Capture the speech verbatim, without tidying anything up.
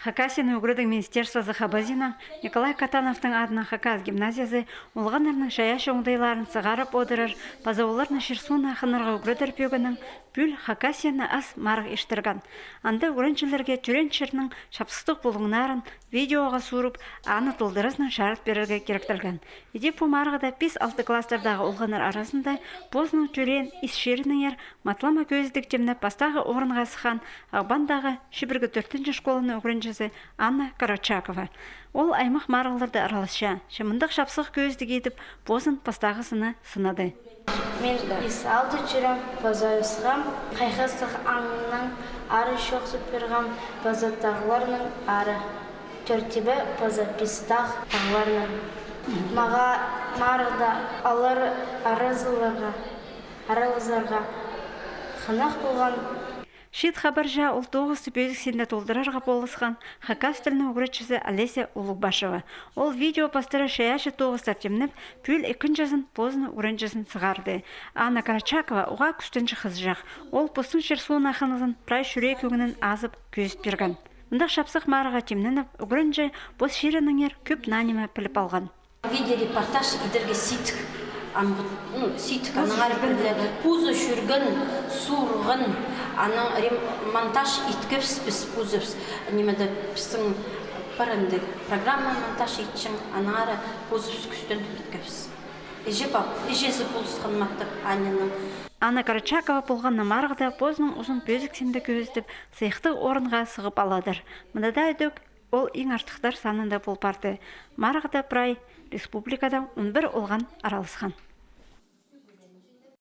Хакасияның ӱгредіг министерствозы хабазинаң Николай Катановтың адынаң хакас гимназиязы олғаннарның чайаачы оңдайларын сығарып одырар паза оларны чир-сууннаңар хынарға ӱгредер пӧгінең пӱӱл Хакасияны ас марығ иртірген. Анда ӱгренҷілерге тӧреен чирнің чапсыхтығ пулуңнарын видеоға суурып, аны толдыразынаң чарыт пирерге киректелген. Иди пу марығда пис-алты класстардағы олғаннар аразында позының тӧреен ис чирінеңер матлама кӧзідіг тимнеп пастағы орынға сыххан Ағбандағы чибіргі тӧртінҷі школаның ӱгренҷізі Анна Карачакова. Ол аймах марығларда араласча, че мындағ чапсых кӧзідіг идіп, позын пастағызына сынады. Мин ис аалда тӧреем, паза ӧсхем, хайхастығ аңның ары чоохтап пиргем, паза тағларның ары. Тӧртібе паза пис тағ тағларның. Мағаа марығда алар аразыларға, аралазарға хынығ полған. Чиит хабарҷаа ол тоғысты пӧзік синде толдырарға полысхан хакас тілінің ӱгретчізі Олеся Улугбашева. Ол видео пастыра чайаачы тоғыстар тимнеп, пӱӱл ікінҷізін позының ӱгренҷізін сығарды. Анна Карачакова уғаа кӱстенҷі хызыҷах. Ол постың чир-сууннаңар хынызын прай чӱрек ӧңнең азып кӧзіт пирген. Мындағ чапсых марығға тимненіп, ӱгренҷі пос чирінеңер кӧп наа ниме піліп алған. Видеорепортаж идерге сидік. Ам, ну, сидік, анаң ары пірле позы чӱрген, сурған, анаң рем-, монтаж иткебіс піс позыбыс. Нимеде пістің пар андағ программа монтаж итчең, анаң ары позыбыс кӱстеніп иткебіс. Іҷе паб, іҷезі полысхан маттап Аняның. Анна Карачакова полған на марығда позының узын пӧзік синде кӧзідіп, сыйыхтығ орынға сығып аладыр. Мында даа ідӧк ол иң артыхтар санында пол парды. Марығда прай республикадаң он пір олған араласхан.